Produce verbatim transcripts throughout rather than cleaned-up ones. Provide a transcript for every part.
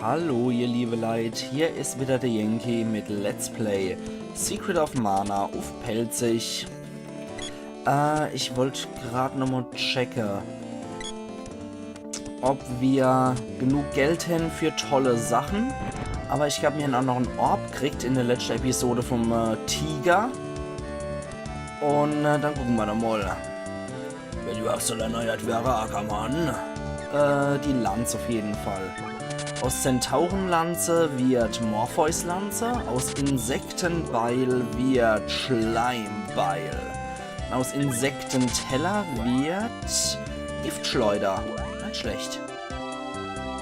Hallo, ihr liebe Leit, hier is wieder der Yankee mit Let's Play Secret of Mana uff Pälzisch. Äh, ich wollt grad nochmal checke, ob wir genug Geld hän für tolle Sachen. Aber ich hab mir auch noch en Orb kriegt in der letzten Episode vom äh, Tiger. Und äh, dann gucken wir da mal. Wenn überhaupt soll erneuert werden, Ackermann. Äh, die Lanze auf jeden Fall. Aus Zentaurenlanze wird Morpheus-Lanze, aus Insektenbeil wird Schleimbeil. Aus Insektenteller wird Giftschleuder. Net schlecht.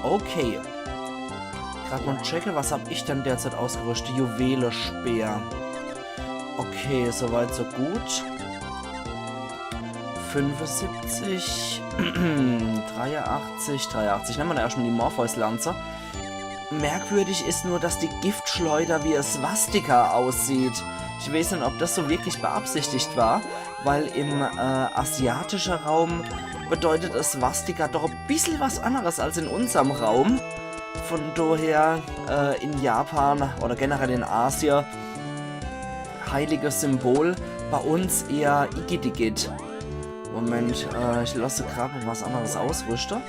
Okay. Grad mal checke, was hab ich denn derzeit ausgerüstet? Juwelespeer. Okay, soweit so gut. Fünfundsiebzig, dreiundachtzig, dreiundachtzig. Nehmen wir da erstmal die Morpheus-Lanze. Merkwürdig is nur, dass die Giftschleuder wie e Swastika aussieht. Ich weiß net, ob das so wirklich beabsichtigt war, weil im äh, asiatischen Raum bedeutet e Swastika doch e bissel was anderes als in unserem Raum. Von daher äh, in Japan oder generell in Asien heiliges Symbol, bei uns eher Igitt Igitt. Moment, äh, ich lasse grad mal was anderes ausrüsten.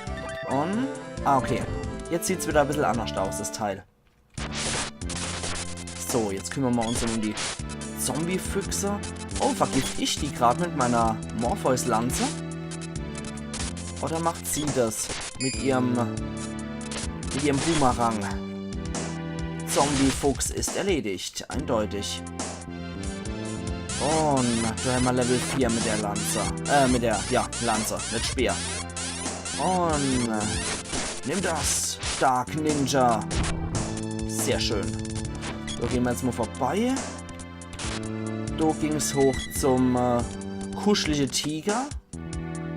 Und, ah, okay. Jetzt sieht's wieder e bissel anders aus, das Teil. So, jetzt kümmern wir uns um die Zombie-Füchse. Oh, vergift ich die grad mit meiner Morpheus-Lanze? Oder macht sie das mit ihrem, mit ihrem Boomerang? Zombie-Fuchs ist erledigt, eindeutig. Und da haben wir Level vier mit der Lanze. Äh, mit der, ja, Lanze, mit Speer. Und äh, nimm das, Dark Ninja. Sehr schön. Da gehen wir jetzt mal vorbei. Da ging's hoch zum äh, kuschelige Tiger.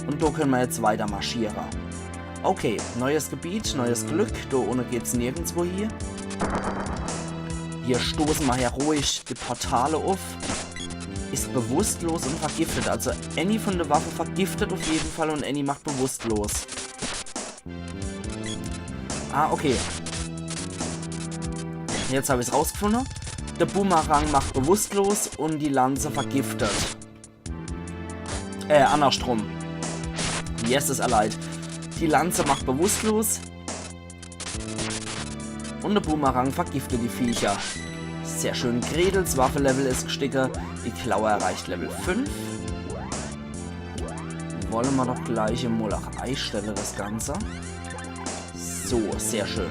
Und da können wir jetzt weiter marschieren. Okay, neues Gebiet, neues Glück. Da unten geht's nirgendwo hin. Hier stoßen wir heroisch die Portale auf. Ist bewusstlos und vergiftet. Also Annie von der Waffe vergiftet auf jeden Fall und Annie macht bewusstlos. Ah, okay. Jetzt hab ich's rausgefunden. Der Boomerang macht bewusstlos und die Lanze vergiftet. Äh, andersrum. Yes, is allied. Die Lanze macht bewusstlos. Und der Boomerang vergiftet die Viecher. Sehr schön. Gretels Waffelevel is gestiegen. Die Klaue erreicht Level fünf. Wollen wir doch gleich mal auch einstellen, das Ganze. So, sehr schön.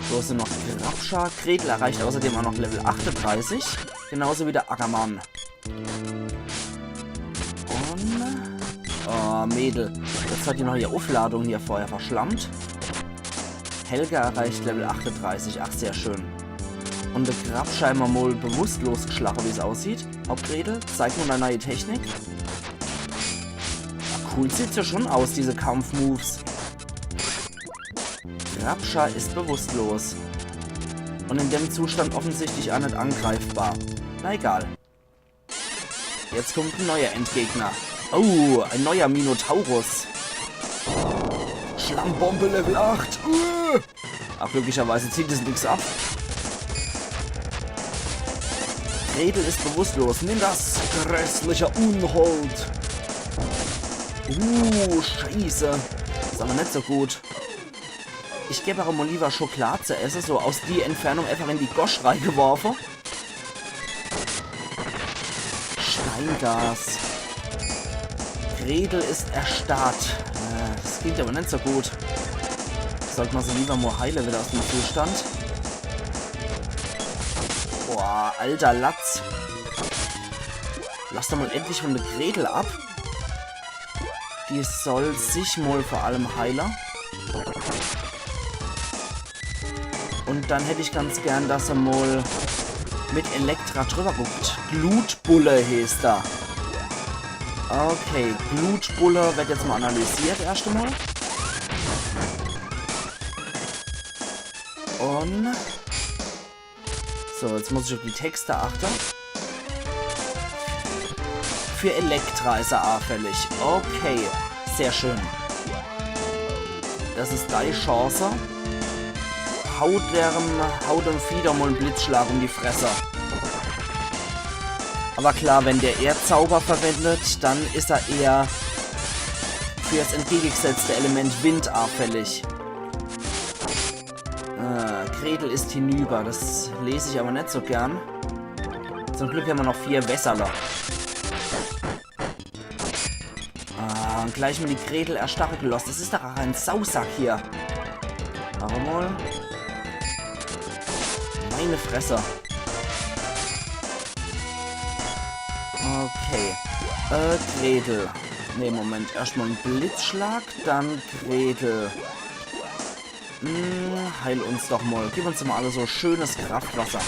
So is noch Grabscha. Gretel erreicht außerdem auch noch Level achtunddreißig. Genauso wie der Ackermann. Und... Oh, Mädel. Jetzt hat die noch ihre Aufladung hier vorher verschlammt. Helga erreicht Level achtunddreißig. Ach, sehr schön. Und der Grabscha mal bewusstlos geschlagen, wie es aussieht. Hopp, Gretel, zeig mal deine neue Technik. Ja, cool sieht's ja schon aus, diese Kampfmoves. Grabscha ist bewusstlos. Und in dem Zustand offensichtlich auch nicht angreifbar. Na egal. Jetzt kommt ein neuer Endgegner. Oh, ein neuer Minotaurus. Schlammbombe Level acht. Uh. Ach, glücklicherweise zieht es nix ab. Gretel ist bewusstlos. Nimm das, grässlicher Unhold. Uh, scheiße. Is aber net so gut. Ich geb aber mal lieber Schokolad zu essen, so aus die Entfernung einfach in die Gosch reingeworfen. Steingas. Gretel ist erstarrt. Äh, das klingt aber net so gut. Sollte man sie lieber mal heile wieder aus dem Zustand. Boah, alter Latz. Lass doch mal endlich von der Gretel ab. Die soll sich mal vor allem heile. Und dann hätt ich ganz gern, dass er mal mit Elektra drüber guckt. Glutbulle heißt er. Okay, Glutbulle wird jetzt mal analysiert erst einmal. Und so, jetzt muss ich auf die Texte achten. Für Elektra is er anfällig. Okay, sehr schön. Das is deine Chance. Haut dem, haut dem Vieh doch mal en Blitzschlag um die Fresse. Aber klar, wenn der Erdzauber verwendet, dann is er eher fürs entgegengesetzte Element Wind anfällig. Äh, Gretel ist hinüber. Das lese ich aber net so gern. Zum Glück hämmer noch vier Wässerler. Ah, und gleich mal die Gretel erstarre geloss. Das is doch ach en Sausack hier. Wart mal. Meine Fresse. Okay. Äh, Gretel. Nee, Moment. Erscht mal en Blitzschlag, dann Gretel. Hm, heil uns doch mal. Gib uns mal alle so schönes Kraftwasser.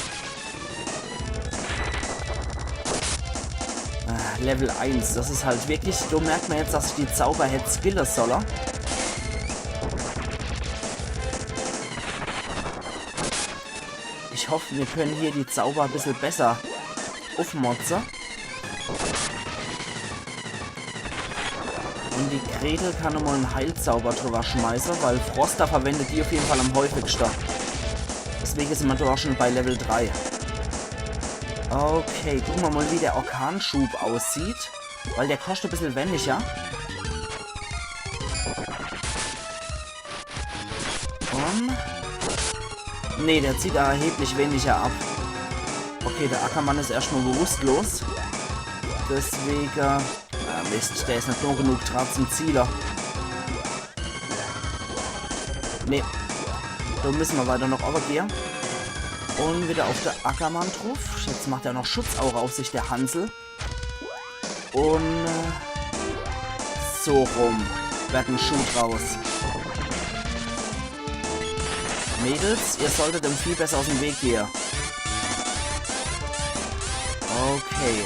Ah, Level eins, das is halt wirklich, do merkt mer jetzt, dass ich die Zauber hätt skille solle. Ich hoff, mir können hier die Zauber e bissel besser uffmotze. Und die Gretel kann nochmal en Heilzauber drüber schmeiße, weil Frosta verwendet die auf jeden Fall am häufigsten. Deswegen sin mer doch auch schon bei Level drei. Okay, gucke mer mal, wie der Orkanschub aussieht. Weil der kostet e bissel weniger. Und? Nee, der zieht da erheblich weniger ab. Okay, der Ackermann is erscht mal bewusstlos. Deswegen. Ah, Mist, der is net nah genug dran zum Ziele. Nee. Do müsse mer weiter noch runnergehe. Und wieder auf der Ackermann druff. Jetzt macht er noch Schutzaura auf sich, der Hansel. Und, äh, so rum werd en Schuh draus. Mädels, ihr solltet dem Vieh besser aus dem Weg gehe. Okay.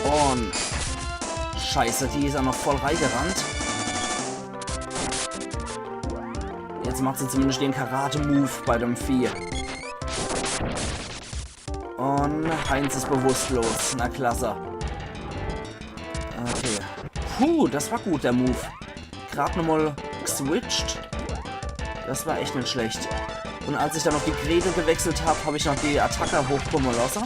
Und Scheiße, die is auch noch voll reigerannt. Jetzt macht se zumindest den Karate-Move bei dem Vieh. Und Heinz is bewusstlos. Na klasse. Okay. Puh, das war gut, der Move. Grad nochmal geswitcht. Das war echt net schlecht. Und als ich dann auf die Gretel gewechselt hab, hab ich noch die Attacke hochkumme losse.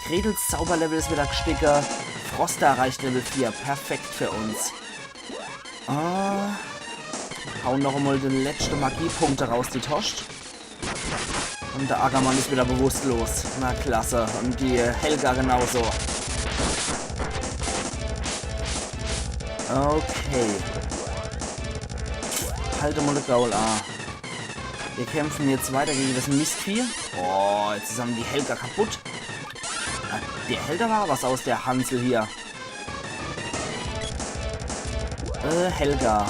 Gretels Zauberlevel is wieder gstiege. Frosta erreicht Level vier. Perfekt für uns. Ah. Hauen noch einmal den letzte Magiepunkt raus, die Toscht. Und der Ackermann is wieder bewusstlos. Na klasse. Und die Helga genauso. Okay. Halt mal de Gaul an. Wir kämpfen jetzt weiter gegen das Mistvieh. Oh, jetzt is die Helga kaputt. Ah, der hält aber was aus, der Hansel hier. Äh, Helga.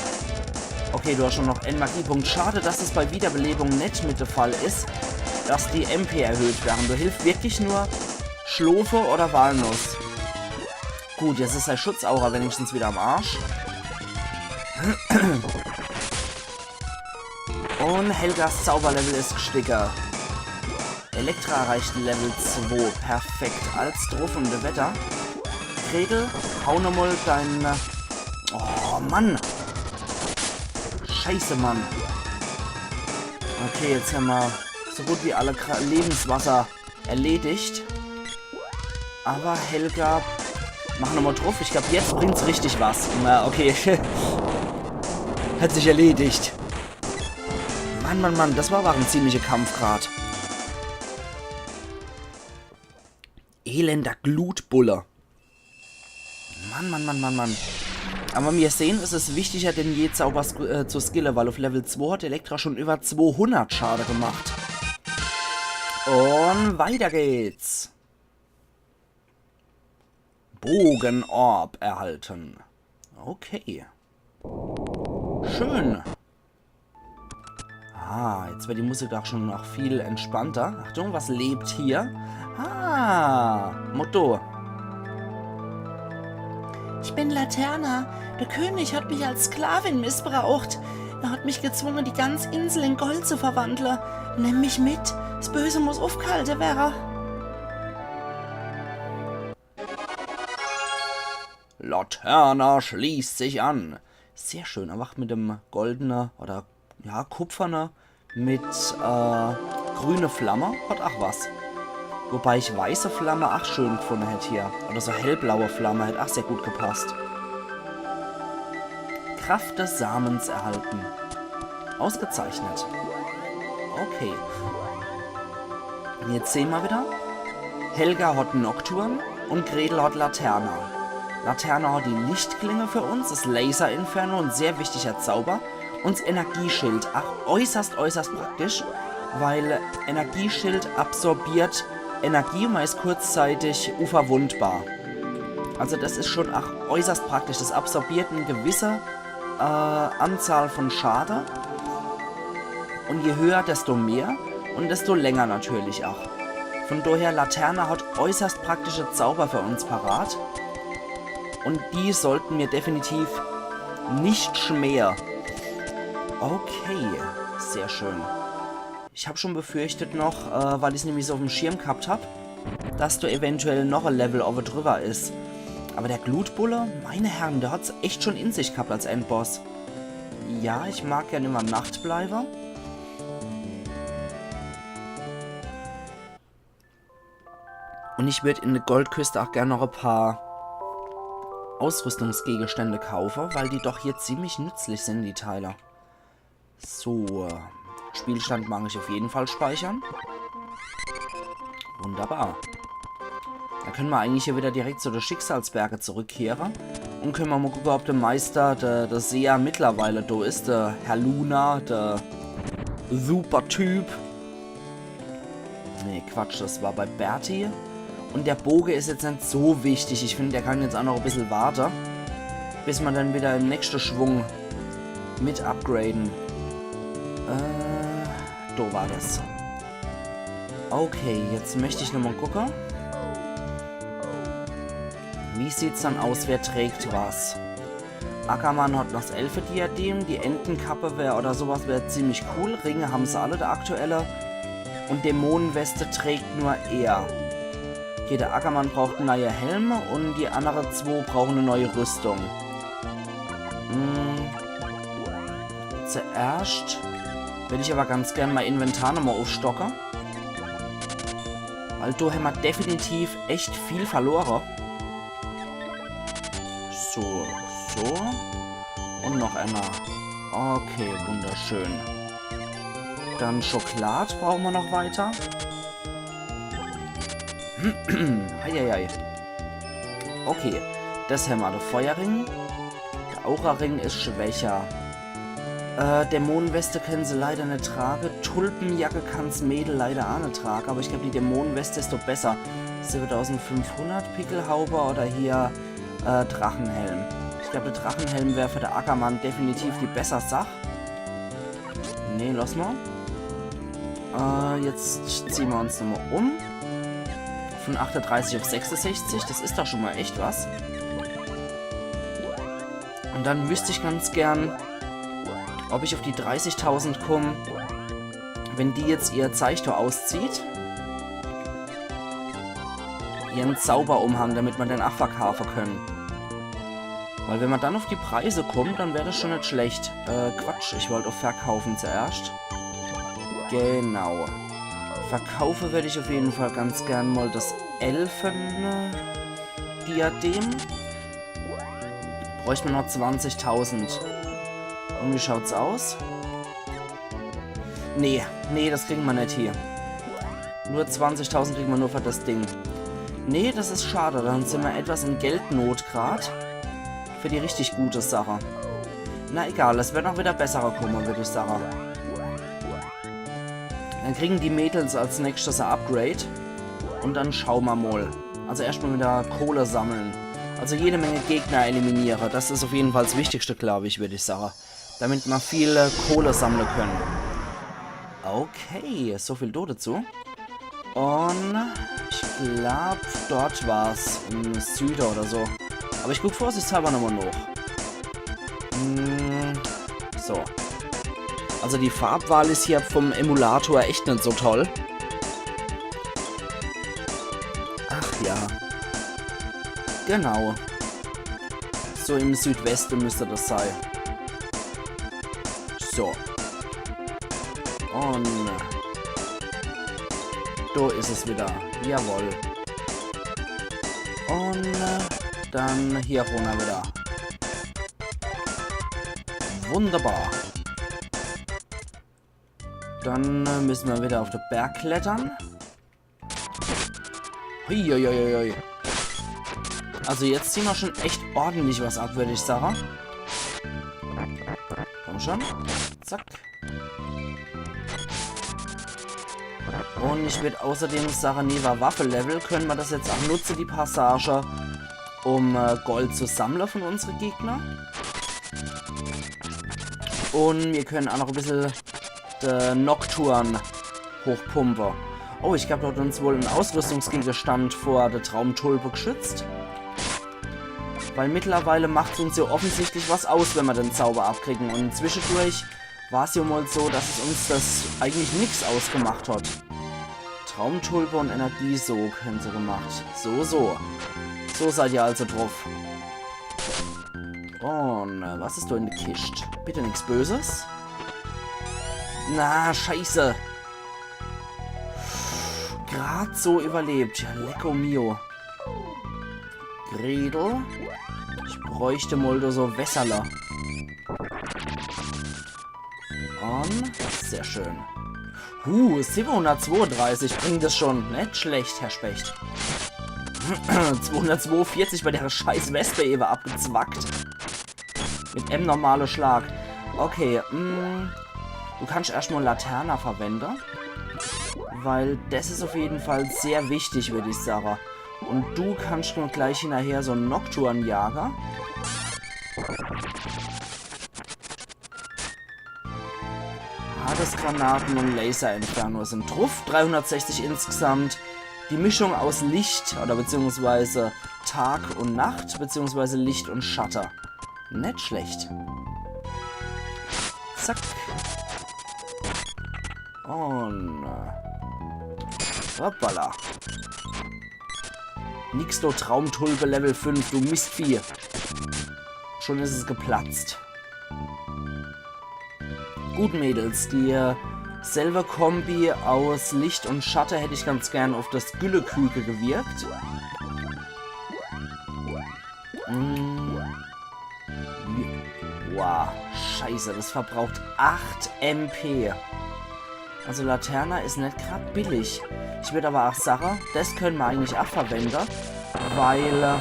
Okay, du hast schon noch en Magiepunkt. Schade, dass es bei Wiederbelebung net mit de Fall is, dass die M P erhöht werden. Do hilft wirklich nur Schlofe oder Walnuss. Gut, jetzt is sei Schutzaura wenigstens wieder am Arsch. Und Helgas Zauberlevel is gstiege. Elektra erreicht Level zwei. Perfekt. Als druff und weiter. Gretel, hau nochmal dein... Oh, Mann. Scheiße, Mann. Okay, jetzt hämmer so gut wie alle Kra Lebenswasser erledigt. Aber Helga, mach nochmal druff. Ich glaub, jetzt bringt's richtig was. Na, okay. Hat sich erledigt. Mann, Mann, Mann, das war aber en ziemlicher Kampf grad. Elender Glutbulle. Mann, Mann, Mann, Mann, Mann. Aber mir sehen, es is wichtiger denn je, Zauber sk- äh, zu skille, weil auf Level zwei hat Elektra schon über zweihundert Schade gemacht. Und weiter geht's. Bogenorb erhalten. Okay. Schön. Ah, jetzt wird die Musik doch schon noch viel entspannter. Achtung, was lebt hier? Ah, Motto. Ich bin Laterna. Der König hat mich als Sklavin missbraucht. Er hat mich gezwungen, die ganze Insel in Gold zu verwandeln. Nimm mich mit. Das Böse muss aufgehalten werden. Laterna schließt sich an. Sehr schön, awwer ach mit dem goldene oder, ja, kupferne mit, äh, grüne Flamme hat ach was. Wobei ich weiße Flamme ach schön gefunne hätt hier. Oder so hellblaue Flamme hätt ach sehr gut gepasst. Kraft des Samens erhalten. Ausgezeichnet. Okay. Jetzt sehn mer wieder. Helga hat Nocturne und Gretel hat Laterna. Laterna hat die Lichtklinge für uns, das Laser-Inferno, ein sehr wichtiger Zauber. Und das Energieschild, ach äußerst, äußerst praktisch, weil Energieschild absorbiert Energie und man ist kurzzeitig unverwundbar. Also das ist schon ach äußerst praktisch. Das absorbiert eine gewisse, äh, Anzahl von Schade. Und je höher, desto mehr und desto länger natürlich ach. Von daher, Laterna hat äußerst praktische Zauber für uns parat. Und die sollten wir definitiv nicht schmähe. Okay, sehr schön. Ich hab schon befürchtet noch, äh, weil ich's nämlich so auf dem Schirm gehabt hab, dass do eventuell noch ein Level owwe drüber is. Aber der Glutbulle, meine Herren, der hat's echt schon in sich gehabt als Endboss. Ja, ich mag gern immer Nacht bleibe. Und ich würd in der Goldküste auch gern noch ein paar Ausrüstungsgegenstände kaufen, weil die doch hier ziemlich nützlich sind, die Teile. So, Spielstand mag ich auf jeden Fall speichern. Wunderbar. Da können wir eigentlich hier wieder direkt zu den Schicksalsberge zurückkehren. Und können wir mal gucken, ob der Meister, der, der Seher mittlerweile da ist, der Herr Luna, der Supertyp. Nee, Quatsch, das war bei Bertie. Und der Boge ist jetzt nicht so wichtig. Ich finde, der kann jetzt auch noch ein bisschen warten, bis wir dann wieder im nächsten Schwung mit upgraden. Äh, da war das. Okay, jetzt möchte ich nochmal gucken. Wie sieht's dann aus? Wer trägt was? Ackermann hat noch das Elfediadem, die Entenkappe wär, oder sowas wär ziemlich cool. Ringe haben sie alle, der aktuelle. Und Dämonenweste trägt nur er. Okay, der Ackermann braucht einen neuen Helm und die anderen zwei brauchen eine neue Rüstung. Hm. Zuerst will ich aber ganz gern mein Inventar nochmal aufstocken. Weil da haben wir definitiv echt viel verloren. So, so. Und noch einmal. Okay, wunderschön. Dann Schokolad brauchen wir noch weiter. Eieiei. Okay, das haben wir. Der Feuerring. Der Aura-Ring ist schwächer. Äh, Dämonenweste können sie leider nicht tragen. Tulpenjacke kann's Mädel leider auch nicht tragen. Aber ich glaube, die Dämonenweste ist doch besser. Siebentausendfünfhundert Pickelhaube oder hier, äh, Drachenhelm. Ich glaube, der Drachenhelm wäre für den Ackermann definitiv die bessere Sache. Nee, lass mal. Äh, jetzt ziehen wir uns nochmal um. Von achtunddreißig auf sechsundsechzig, das ist doch schon mal echt was. Und dann wüsste ich ganz gern, ob ich auf die dreißigtausend komme, wenn die jetzt ihr Zeichtor auszieht, ihren Zauberumhang, damit wir den ach verkaufen können. Weil wenn man dann auf die Preise kommt, dann wäre das schon nicht schlecht. Äh, Quatsch, ich wollte auf Verkaufen zuerst. Genau. Verkaufen würde ich auf jeden Fall ganz gern mal das Elfen-Diadem. Bräuchte man noch zwanzigtausend. Und wie schaut's aus? Nee, nee, das kriegen wir nicht hier. Nur zwanzigtausend kriegen wir nur für das Ding. Nee, das ist schade. Dann sind wir etwas in Geldnot grad. Für die richtig gute Sache. Na egal, es werden auch wieder bessere kommen, würde ich sagen. Dann kriegen die Mädels als nächstes ein Upgrade. Und dann schauen wir mal. Also erstmal wieder Kohle sammeln. Also jede Menge Gegner eliminieren. Das ist auf jeden Fall das Wichtigste, glaube ich, würde ich sagen. Damit wir viel Kohle sammeln können. Okay, so viel do dazu. Und ich glaube, dort war's im Süden oder so. Aber ich guck vorsichtshalber nochmal nach. Hm, so. Also die Farbwahl ist hier vom Emulator echt nicht so toll. Ach ja. Genau. So im Südwesten müsste das sein. So. Un do is es wieder. Jawohl. Un äh, dann hier runner wieder. Wunderbar. Dann äh, müsse mer wieder uff de Berg klettere. Huiuiuiui. Also jetzt ziehe mer schon echt ordentlich was ab, würd ich sage. Komm schon. Zack. Un ich würd außerdem sage, newe Waffe-Level könne mer das jetzt ach nutze, die Passage, um äh, Gold zu sammle von unsere Gegner. Un mir könne ach noch e bissel de Nocturne hochpumpe. Oh, ich glaab, do hat uns wohl en Ausrüstungsgegenstand vor de Traumtulpe geschützt. Weil mittlerweile macht's uns jo offensichtlich was aus, wenn mer den Zauber abkriegen. Un zwischedurch war's jo mal so, dass es uns das eigentlich nix ausgemacht hat. Traumtulpe un Energiesog hänn se gemacht. So, so. So seid ihr also druff. Un äh, was is do in de Kischt? Bitte nix Böses. Na, scheiße. Grad so überlebt. Ja, lecko mio. Gretel. Ich bräuchte mal do so Wässerle. Un sehr schön. Huh, siwwehunnertzwoundreißig bringt es schon. Net schlecht, Herr Specht. Zweihundertzweiundvierzig bei der scheiß Wespe ewe abgezwackt. Mit em normale Schlag. Okay, mm, du kannst erscht mal Laterna verwende. Weil das is auf jeden Fall sehr wichtig, würd ich sage. Un du kannst nur gleich hinnerher so en Nocturne jage. Hades-Granaten un Laser-Inferno sind druff. Dreihundertsechzig insgesamt. Die Mischung aus Licht oder beziehungsweise Tag und Nacht, beziehungsweise Licht und Schatte. Net schlecht. Zack. Un äh, hoppala. Nix do Traumtulpe Level fünf, du Mistvieh. Schon is es geplatzt. Gut, Mädels, die äh, selbe Kombi aus Licht und Schatte hätt ich ganz gern auf das Gülleküke gewirkt. Mm. Wow, scheiße, das verbraucht acht M P. Also Laterna is net grad billig. Ich würd aber ach sage, das könne mer eigentlich ach verwende, weil äh,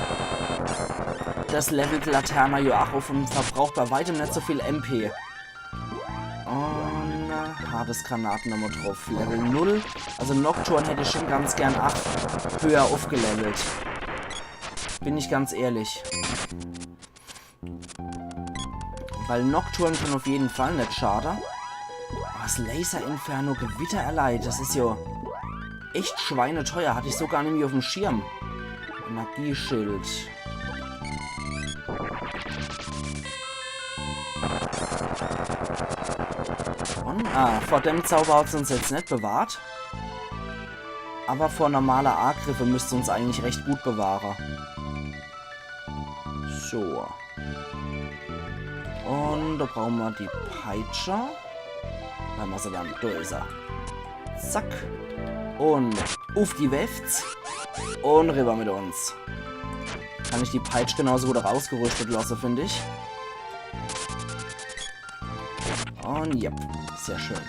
das levelt Laterna jo ach auf und verbraucht bei weitem net so viel M P. Un äh, Hades-Granaten nochmal druff. Level null. Also Nocturne hätt ich schon ganz gern ach höher aufgelevelt. Bin ich ganz ehrlich. Weil Nocturne kann auf jeden Fall net schade. Aber das Laser-Inferno, Gewittererlei, das is jo echt schweineteuer. Hatt ich so gar nimmi auf em Schirm. Energieschild. Un, ah, vor dem Zauber hat's uns jetzt net bewahrt. Aber vor normale Agriffe müsst's uns eigentlich recht gut bewahre. So. Un do brauche mer die Peitsche. Wo hämmer se dann? Do is er. Zack. Un uff die Wefts. Un riwwer mit uns. Kann ich die Peitsch genauso gut rausgerüstet losse, find ich. Un ja, sehr schön.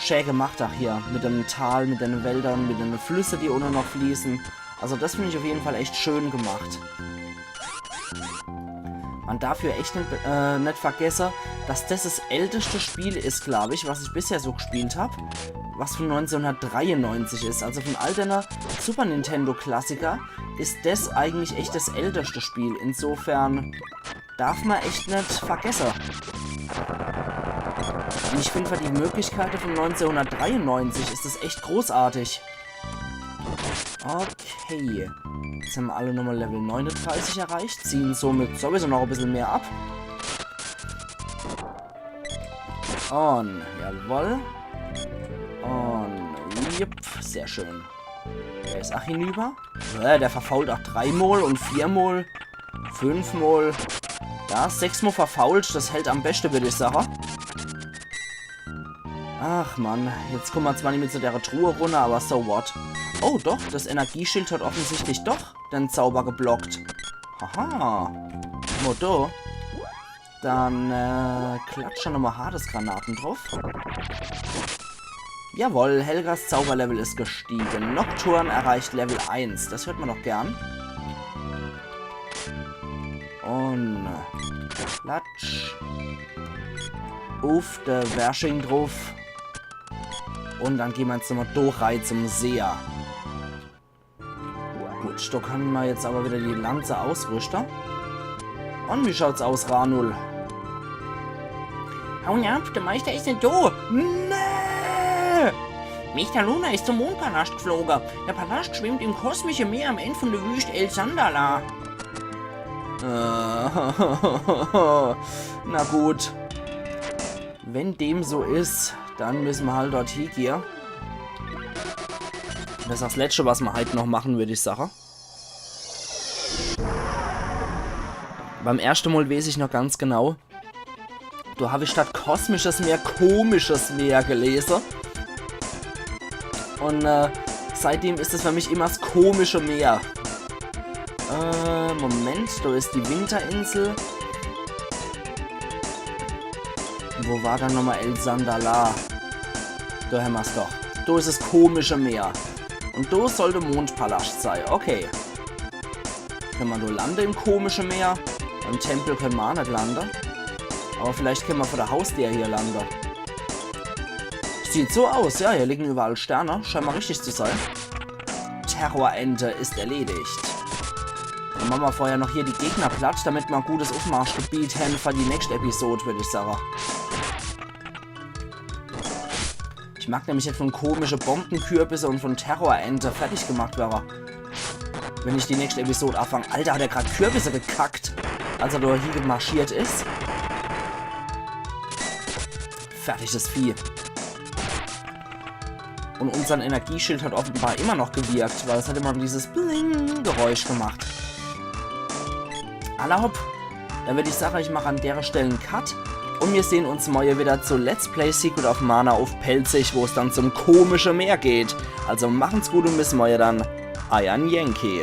Schä gemacht ach hier. Mit dem Tal, mit den Wäldern, mit den Flüsse, die unne noch fließen. Also das find ich auf jeden Fall echt schön gemacht. Man darf jo echt net, äh, net vergesse, dass das das älteste Spiel is, glaub ich, was ich bisher so gespielt hab, was von neunzehnhundertdreiundneunzig is. Also von all denne Super Nintendo Klassiker is das eigentlich echt das älteste Spiel. Insofern darf man echt net vergesse. Und ich find, für die Möglichkeite von neunzehnhundertdreiundneunzig is das echt großartig. Okay. Jetzt hämmer alle nochmal Level neununddreißig erreicht, ziehen somit sowieso noch e bissel mehr ab. Un, jawoll. Un, jupp, sehr schön. Der is ach hinüber. Äh, der verfault ach dreimol un viermol. Fünfmol. Ja, sechsmol verfault, das hält am beschte, würd ich sache. Ach Mann, jetzt kumme mer zwar nimmi zu dere Truhe runner, awwer so what. Oh doch, das Energieschild hat offensichtlich doch den Zauber geblockt. Haha. Motto. Dann, äh, klatsche nochmol Hades-Granaten druff. Jawoll, Helgas Zauberlevel is gestiege. Nocturne erreicht Level eins. Das hört mer doch gern. Un klatsch. Uff de Wersching druff. Un dann gehn mer jetzt nochmol do rei zum Seher. Gut, do kenne mer jetzt awwer widder die Lanze ausrüschte. Un wie schaut's aus, Ranul? Hau ab, de Meister is net do. Nee! Meister Luna is zum Mondpalascht gfloge. De Palascht schwimmt im kosmische Meer am End vun de Wüscht El Sandala. Äh, na gut. Wenn dem so is, dann misse mer halt dort hiegehe. Das is das Letschte, was mer heit noch mache, würd ich sache. Beim erschte Mol weeß ich noch ganz genau, do hab ich statt kosmisches Meer komisches Meer gelese. Un, äh, seitdem is es für mich immer das komische Meer. Äh, Moment, do is die Winterinsel. Wo war dann nochmol El Sandala? Do hämmer's doch. Do is es komische Meer. Un do soll de Mondpalascht sei. Okay. Kenne mer do lande im komische Meer? Im Tempel kenne mer aa net lande. Awwer vielleicht kenne mer vor de Hausdeer hier lande. Sieht so aus, ja, hier liegen überall Sterne. Scheint mol richtig zu sei. Terrorente is erledigt. Dann mache mer vorher noch hier die Gegner platt, damit mer e gutes Uffmarschgebiet hän für die nächscht Episode, würd ich sache. Ich mag nämlich net vun komische Bombekürbisse un vun Terrorente fertig gemacht werre. Wenn ich die nächscht Episode anfang. Alter, hat er grad Kürbisse gekackt, als er do hie marschiert is. Fertig, das Vieh. Un unsern Energieschild hat offenbar immer noch gewirkt, weil es hat immer dieses Bling-Geräusch gemacht. Alla hopp. Dann würd ich sache, ich mach an dere Stell en Cut. Un mir sehn uns morje widder zu Let's Play Secret of Mana uff Pälzisch, wo's dann zum komische Meer geht. Also machen's gut un bis morje dann. Eier Yankee.